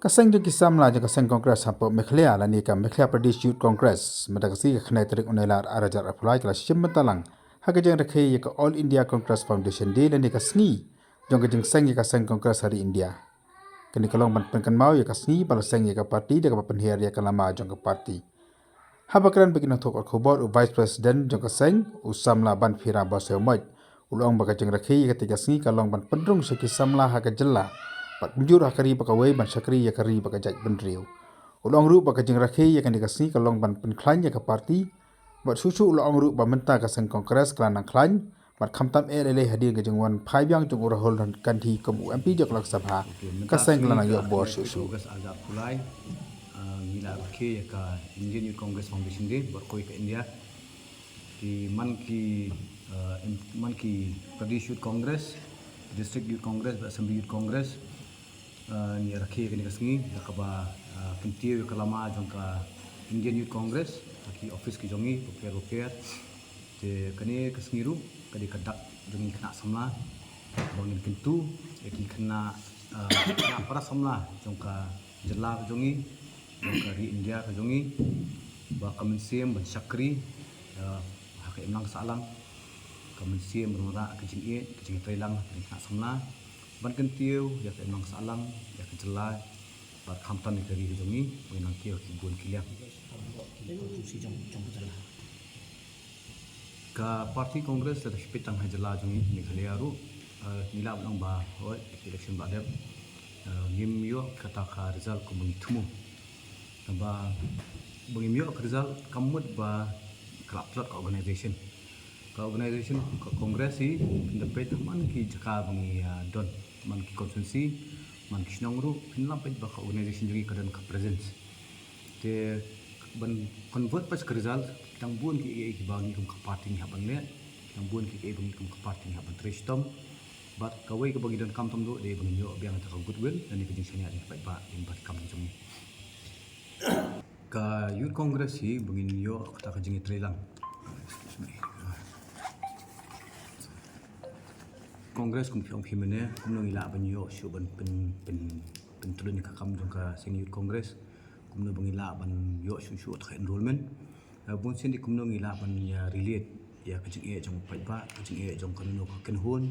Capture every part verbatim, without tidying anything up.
Ka seng jong ki samla jong ka seng Congress hapoh Meghalaya lane ka Meghalaya Pradesh Youth Congress mynta ka sngi ka khyndai tarik u Nailar ar hajar arphew lai ka la shim bynta lang ha ka jingrakhe ïa ka All India Congress Foundation Day lane ka sngi jong ka jingseng ïa ka seng Congress ha ri India. Kane ka long ban pynkynmaw ïa ka sngi ba la seng ïa ka party da kaba pynhiar ïa ka lama jong ka party. Haba kren bad ki nongthoh khubor u Vice President jong ka seng u samla Banphira Basaiawmoit u la ong ba ka jingrakhe ïa katei ka sngi ka long ban pynrung sha ki samla ha ka jylla bad kumjuh ha ka ri ba kawei ban shakri ïa ka ri bad ka jaitbynriew. U la ong ruh ba ka jingrakhe ïa kane ka sngi ka long ban pynkhlaiñ ïa ka party bad shuh shuh u la ong ruh ba mynta ka seng Congress ka la nang khlaiñ bad khamtam eh lei lei hadien ka jingwan phai biang jong u Rahul Gandhi kum u M P jong ka Lok Sabha, ka seng ka la nang ïoh bor shuh shuh. August ar hajar arphew lai, ah, ngi la rakhe ïa ka Indian Youth Congress Foundation Day bad kawei ka India. Ki man ki, ah, em, man ki Pradesh Youth Congress, District Youth Congress bad Assembly Youth Congress, ah, ngi rakhe kane ka sngi da kaba, ah, kyntiew ïa ka lama jong ka Indian Youth Congress ha ki office ki jong ngi bapher bapher. Te kane ka sngi ruh ka dei ka dak jong ngi khynnah samla ba ngin kyntu ïa ki khynnah, ah, khynnah para samla jong ka jylla ka jong ngi, jong ka ri India ka jong ngi, ba ka mynsiem ban shakri, ah, ha ka imlang sahlang, ka mynsiem ban wanrah ka jingïeit ka jingïatreilang ha ka khynnah samla, ban kyntiew ïa ka imlang sahlang ïa ka jylla bad khamtam ïa ka ri ka jong ngi ba ngin nang kiew ha ki bun ki liang. Ka party Congress la da peit tang ha jylla jong ngi Meghalaya ruh, eh, ngi lah ban ong ba hooid election ba la dep, eh, ngim ïoh kata ka result kumba ngi thmu. Naba ba ngim ïoh ka result kam mut ba ka la tlot ka organisation. Ka organisation ka Congress hi phin da peit man ki jaka ba ngi, ah, don, man ki constituency, man ki shnong ruh phin lah peit ba ka organisation jong ngi ka don ka presence. Te ban convert pat ka result, ki dang bun kiei kiei kiba ngi kum ka party ngi hap ban leh, ki dang bun kiei kiei ba ngi kum ka party ngi hap ban trei shitom. Bad kawei kaba ngi donkam tam ruh dei ba ngin ïoh biang kata ka goodwill lane ka jingshaniah jong ki paidbah lyngba ki kam jong ngi. Ka Youth Congress hi ba ngin ïoh kata ka jingïatreilang. Excuse me. Congress kum phi ong phi mynne, kumno ngi lah ban ïoh shuh ban pyn, pyn, pyntlun ïa ka kam jong ka seng Youth Congress. Kumno ba ngi lah ban ïoh shuh shuh kata ka enrollment. Eh, bun sien dei kumno ngi lah ban ïa relate ïa ka jingeh jong u paidbah, ka jingeh jong kano kano ka kynhun,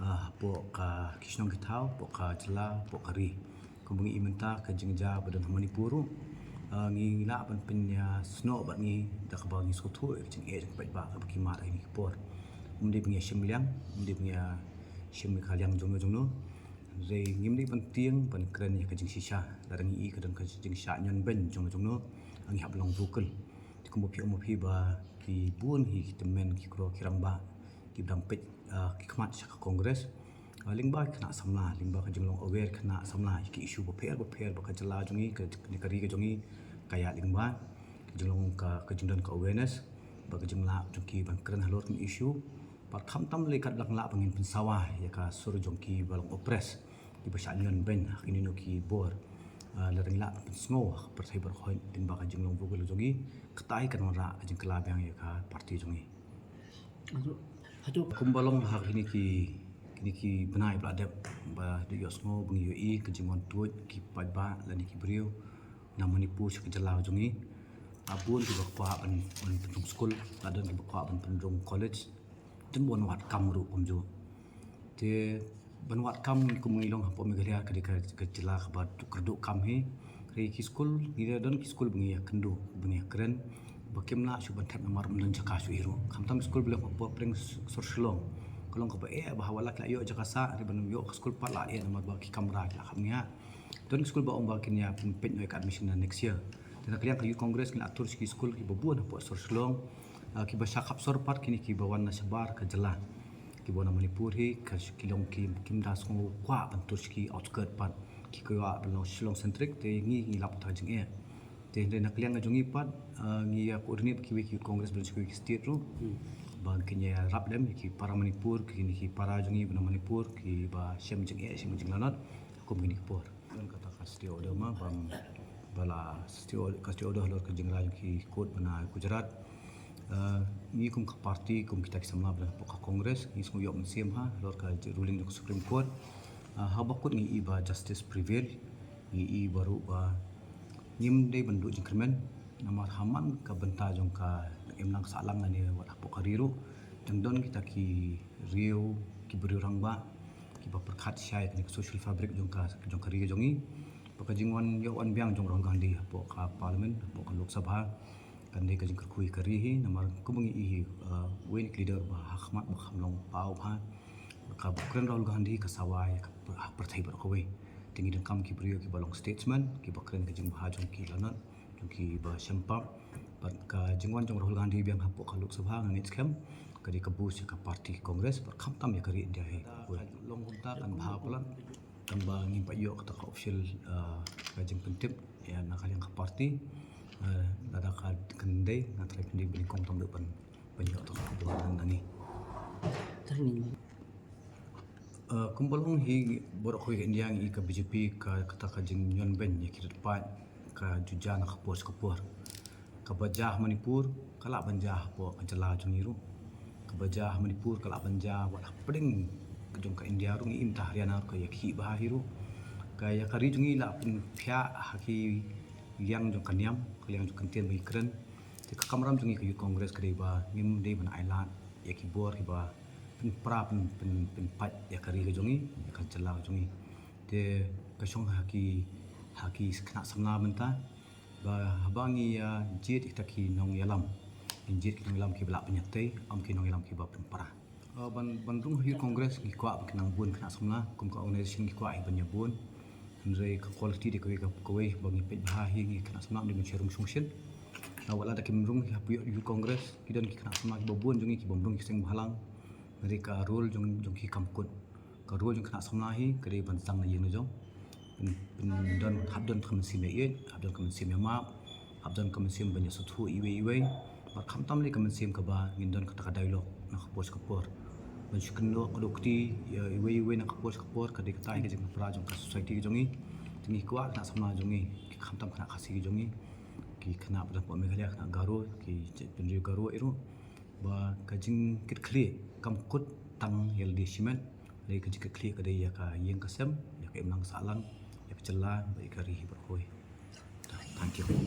ah, hapoh ka ki shnong ki thaw, hapoh ka jylla, hapoh ka ri. Kumba ngi i mynta ka jingjia ba don ha Manipur ruh, ah, ngi lah ban pynïasnoh bad ngi da kaba ngi sngewthuh ïa ka jingeh jong u paidbah kaba ki mad ha kine ki por. Ym dei ba ngi ïa shim liang, ym dei ba ngi ïa shim ïa ka liang jongno jongno. Hynrei ngim dei ban tieng ban kren ïa ka jingshisha. Lada ngi i ka don ka jingshah ñion beiñ jongno jongno, ngi hap long vocal. Te kumba phi ong ma phi ba ki bun hi ki tymmen ki kro ki rangbah kiba dang peit, ah, ki khmat sha ka Congress. Ah, lyngba ki khynnah samla, lyngba ka jinglong aware khynnah samla ïa ki issue bapher bapher ba ka jylla jong ngi, ka, ka ri ka jong ngi ka ïaid lyngba. Ka jinglong ka, ka jingdon ka awareness ba ka jinglah jong ki ban kren halor ki issue. Bad khamtam lei katba lah ba ngin pynsawa ïa ka sur jong kiba long oppress, kiba shah ñion beiñ ha kino kino ki bor. Ah, lada ngi lah ban pynsngew ha ka pyrthei baroh lyngba ka jinglong vocal jong ngi, kata hi kan wanrah ka jingkylla biang ïa ka party jong ngi. Hato, hato kumba long ha kine ki, kine ki bnai ba la dep ba dei ïohsngew ba ngi ïohi ka jingwan tuid ki paidbah lane ki briew na Manipur sha ka jylla jong ngi. Ah, bun kiba kwah ban, ban pynrung skul, la don kiba kwah ban pynrung college. Don ban wad kam ruh kumjuh. Te ban wad kam kum ngi long hapoh Meghalaya ka dei ka, ka jylla kaba kyrduh kam hi. Hynrei ki skul ngi la don ki skul ba ngi ïakynduh, ba ngi ïakren ba kim lah shuh ban thep namar ym don jaka shuh hi ruh. Khamtam ki skul ba long hapoh pdeng sor Shillong ka long kaba eh, ba haba la ki la ïoh jaka sah, hynrei ban ïoh ka skul pat la eh namar ba ki kamra ki la kham ngiah. Don ki skul ba ong ba kin ïa pynpeit noh ïa ka admission na next year. Te na ka liang ka Youth Congress ngi la atur sha ki skul kiba bun hapoh sor Shillong, ah, kiba shah khap sor pat kine kiba wan na shabar ka jylla. Kiba wan na Manipur hi ka sh-, ki long ki, kim da sngew kwah ban tur sha ki outskirt pat. Ki kwah ban long Shillong centric, te ngi ngi lap ta jingeh. Te hynrei na ka liang ka jong ngi pat, ah, ngi ïa coordinate bad kiwei ki Youth Congress ba don sha kiwei ki state ruh. Hmm. Ba kin ïarap lem ïa ki para Manipur, kine ki para jong ngi ba na Manipur kiba shem jingeh, shem jinglanot kum kine ki por. Don kata ka stay order ma, ba, ba la stay or-, ka stay order halor ka jingrwai jong ki court ba na Gujarat. Ah, ngi kum ka party, kum kita ki samla ba don hapoh ka Congress, ngi sngew ïoh mynsiem ha halor ka ruling jong ka Supreme Court. Ah, haba kut ngi i ba justice prevail. Ngi i baroh ba ngim dei ban duh jingkyrmen namar ha man ka bynta jong ka im lang sah lang lane wat hapoh ka ri ruh dang don kita ki riew ki briew rangbah kiba pyrkhat shai kane ka social fabric jong ka jong ka ri jong ngi. Ba ka jingwan ïoh wan biang jong Rahul Gandhi hapoh ka parliament, hapoh ka Lok Sabha, kan dei ka jingkyrkhu ïa ka ri hi namar kumba ngi i hi, uh, wei na ki leader ba ha khmat ba kham long paw bha. Kaba kren Rahul Gandhi ka sawa ïa ka pyrthei baroh kawei. Te ngi donkam ki briew kiba long statesman, kiba kren ka jingbha jong ki lanot, jong kiba shem pap. Bad ka jingwan jong Rahul Gandhi biang hapoh ka Lok Sabha nga ngeit skhem ka dei ka boost ïa ka party Congress bad khamtam ïa ka ri India hi. Long kumta kan bha palat. Tang ba ngim pat ïoh kata ka official, uh, ka jingpyntip ïa na ka liang ka party. Uh, lada ka kan dei nga trai pyndik banyngkong tang ban ban ïoh kata ka khubor na ngi. Uh, kumba long hi baroh kawei ka India ngi i ka B J P ka kata ka jingïoh beiñ ïa ki rat paid ka ju jia na ka por sha ka por. Kaba jia ha Manipur ka lah ban jia hapoh ka jylla jong ngi ruh. Kaba jia ha Manipur ka lah ban jia wat hapdeng ka jong ka India ruh, ngi im ta Haryana ruh ka ïa ki bha hi ruh. Ka ïa ka ri jong ngi la pynphiah ha ki liang jong ka niam, ka liang jong ka ktien ba ngi kren. Te ka kamram jong ngi ka Youth Congress ka dei ba ngim dei ban ailad ïa ki bor kiba pynpra pyn pyn pynpait ïa ka ri ka jong ngi, ïa ka jylla ka jong ngi. Te ka shong ha ki ha ki khynnah samla mynta. Ba haba ngi ïa jied ïa kita ki nongïalam, ngi jied ki nongïalam kiba lah pynïatei, ym ki nongïalam kiba pynpra. Uh, ban ban rung ha Youth Congress ngi kwah ba ki nang bun khynnah samla, kum ka organization ngi kwah hi ban ïa bun. Hynrei ka quality dei kawei ka kawei ba ngi peit bha hi ngi khynnah samla ym dei ban shu rung shong shin. Uh, wat la da kim rung hi ha Youth Congress ki don ki khynnah samla kiba bun jong ngi kiba ym rung ki seng bhalang. Hynrei ka role jong jong ki kam kut. Ka role jong khynnah samla hi ka dei ban sdang na ïing na jong. Pyn pyn don hap don ka mynsiem ïa ïeit, hap don ka mynsiem ïa map, hap don ka mynsiem ban ïa sngewthuh iwei iwei. Bad khamtam lei ka mynsiem kaba ngin don kata ka dialogue na ka por sha ka por. Ban shu kynnoh ka dohkti ïa iwei iwei na ka por sha ka por ka dei kata hi ka jingpynpra jong ka society ka jong ngi. Te ngi kwah khynnah samla jong ngi, ki khamtam khynnah Khasi ki jong ngi, ki khynnah ba don hapoh Meghalaya, khynnah Garo, ki jaitbynriew Garo ïa ruh. Ba ka jingkitkhlieh kam kut tang ïa lade shimet, lei ka jingkitkhlieh ka dei ïa ka ïing ka sem, ïa ka imlang sahlang, ïa ka jylla, bad ïa ka ri hi baroh kawei. Thank you.